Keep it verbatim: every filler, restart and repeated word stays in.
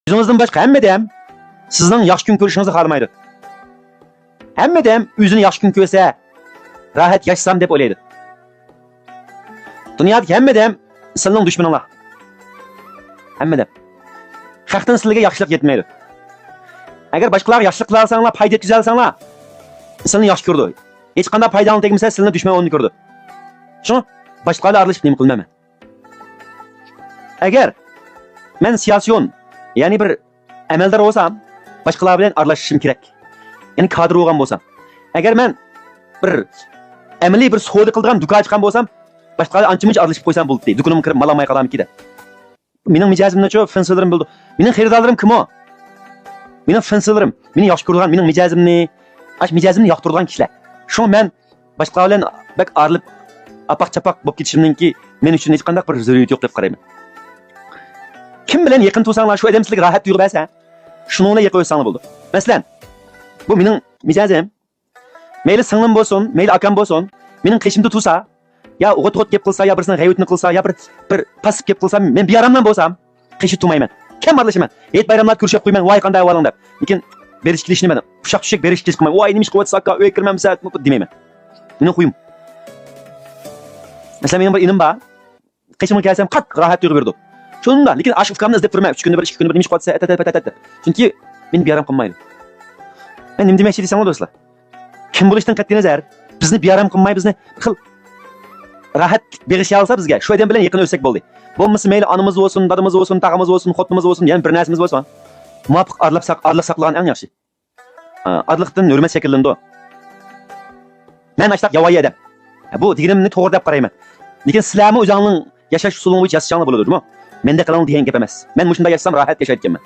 ئۆزىڭىزدىن باشقا ھەممە ئادەم سىزنىڭ ياخشى كۈن كۆرۈشىڭىزنى خالىمايدۇ. ھەممە ئادەم ئۆزىنى ياخشى كۈن كۆرسە، راھەت ياشىسام دەپ ئويلايدۇ. دۇنيادىكى ھەممە ئادەم سىلىنىڭ دۈشمىنىڭلار. ھەممە ئادەم. خەقتىن سىلىگە ياخشىلىق يەتمەيدۇ. ئەگەر باشقىلارغا ياخشىلىق قىلالىساڭلار، پايدا يەتكۈزەلىسەڭلار، سىلىنى ياخشى كۆرىدۇ. ھېچقانداق پايداڭلار تەگمىسە، سىلىنى دۈشمەن ئورنىدا كۆرىدۇ. شۇڭا باشقىلار بىلەن ئارىلىشىپ نېمە قىلىمەن مەن؟ ئەگەر مەن سىياسىيون، يەنى بىر ئەمەلدار بولسام، باشقىلار بىلەن ئارىلىشىشىم كېرەك. يەنى كادىر بولغان بولسام. ئەگەر مەن بىر ئەمەلىي بىر سودا قىلىدىغان دۇكان ئاچقان بولسام، باشقىلار بىلەن ئانچە-مۇنچە ئارىلىشىپ قويسام بولدى. دۇكىنىمغا كىرىپ مال ئالماي قالامىكى دەپ. مېنىڭ مىجەزىمنىچۇ، فىنسىلىرىم بىلىدۇ. مېنىڭ خېرىدارلىرىم كىمۇ؟ مېنىڭ فىنسىلىرىم، مېنى ياخشى كۆرىدىغان، مېنىڭ مىجەزىمنى، ئاشۇ مىجەزىمنى ياقتۇرىدىغان كىشىلەر. شۇڭا مەن باشقىلار بىلەن بەك ئارىلىپ، ئاپاق-چاپاق بولۇپ كېتىشىمنىڭكى مەن ئۈچۈن ھېچقانداق بىر زۆرۈرىيىتى يوق دەپ قارايمەن. كىم بىلەن يېقىن تۇرساڭلار، شۇ ئادەم سىلىگە راھەت تۇيغۇ بەرسە، شۇنىڭ بىلەن يېقىن ئۆتسەڭلار بولىدۇ. مەسىلەن، بۇ مېنىڭ مىجەزىم. مەيلى سىڭلىم بولسۇن، مەيلى ئاكام بولسۇن، مېنىڭ قېشىمدا تۇرسا، يا غوت-غوت گەپ قىلسا، يا بىرسىنىڭ غەيۋىتىنى قىلسا، يا بىر، بىر پاسسىپ گەپ قىلسا، مەن بىئاراملا بولسام، قېشىدا تۇرمايمەن. كەم ئارىلىشىمەن. ھېيت بايراملاردا كۆرۈشۈپ قويىمەن، ۋاي، قانداق ئەھۋالىڭ دەپ. لېكىن بېرىش كېلىشنى مەن ئۇششاق چۈشەك بېرىش كېلىش قىلمايمەن. ۋاي، نېمە ئىش قىلىۋاتىسىز ئاكا، ئۆيگە كىرمەمسىز دېمەيمەن. مېنىڭ خۇيۇم. مەسىلەن، مېنىڭ بىر ئىنىم بار. قېشىمغا كەلسەم قاتتىق راھەت تۇيغۇ بېرىدۇ. شۇنداق، لېكىن ئاشۇ ئۇكامنى ئىزدەپ تۇرىمەن. ئۈچ كۈندە بىر، ئىككى كۈندە بىر نېمە ئىش قىلىۋاتىسىز، ئەتەتەتەتەتەت دەپ. چۈنكى مېنى بىئارام قىلمايدۇ. مەن نېمە دېمەكچى دېسەڭلار دوستلار؟ كىم بولۇشتىن قەتئىي نەزەر، بىزنى بىئارام قىلماي، بىزنى بىر خىل راھەت بېغىشلىيالىسا بىزگە، شۇ ئادەم بىلەن يېقىن ئۆتسەك بولدى. بولمىسا مەيلى ئانىمىز بولسۇن، دادىمىز بولسۇن، تاغىمىز بولسۇن، خوتۇنىمىز بولسۇن، يەنە بىر نەرسىمىز بولسۇن. مۇۋاپىق ئارىلىق ساق-، ئارىلىق ساقلىغان ئەڭ ياخشى. ئا، ئارىلىقتىن ھۆرمەت شەكىللىنىدۇ. مەن ئاشۇنداق ياۋايى ئادەم. بۇ دېگىنىمنى توغرا دەپ قارايمەن. لېكىن سىلەرمۇ ئۆزۈڭلارنىڭ ياشاش ئۇسۇلۇڭ بويىچە ياشىساڭلار بولىدۇ جۇمۇ. مەندەك قىلىڭ دېگەن گەپ ئەمەس. مەن مۇشۇنداق ياشىسام راھەت ياشايدىكەنمەن.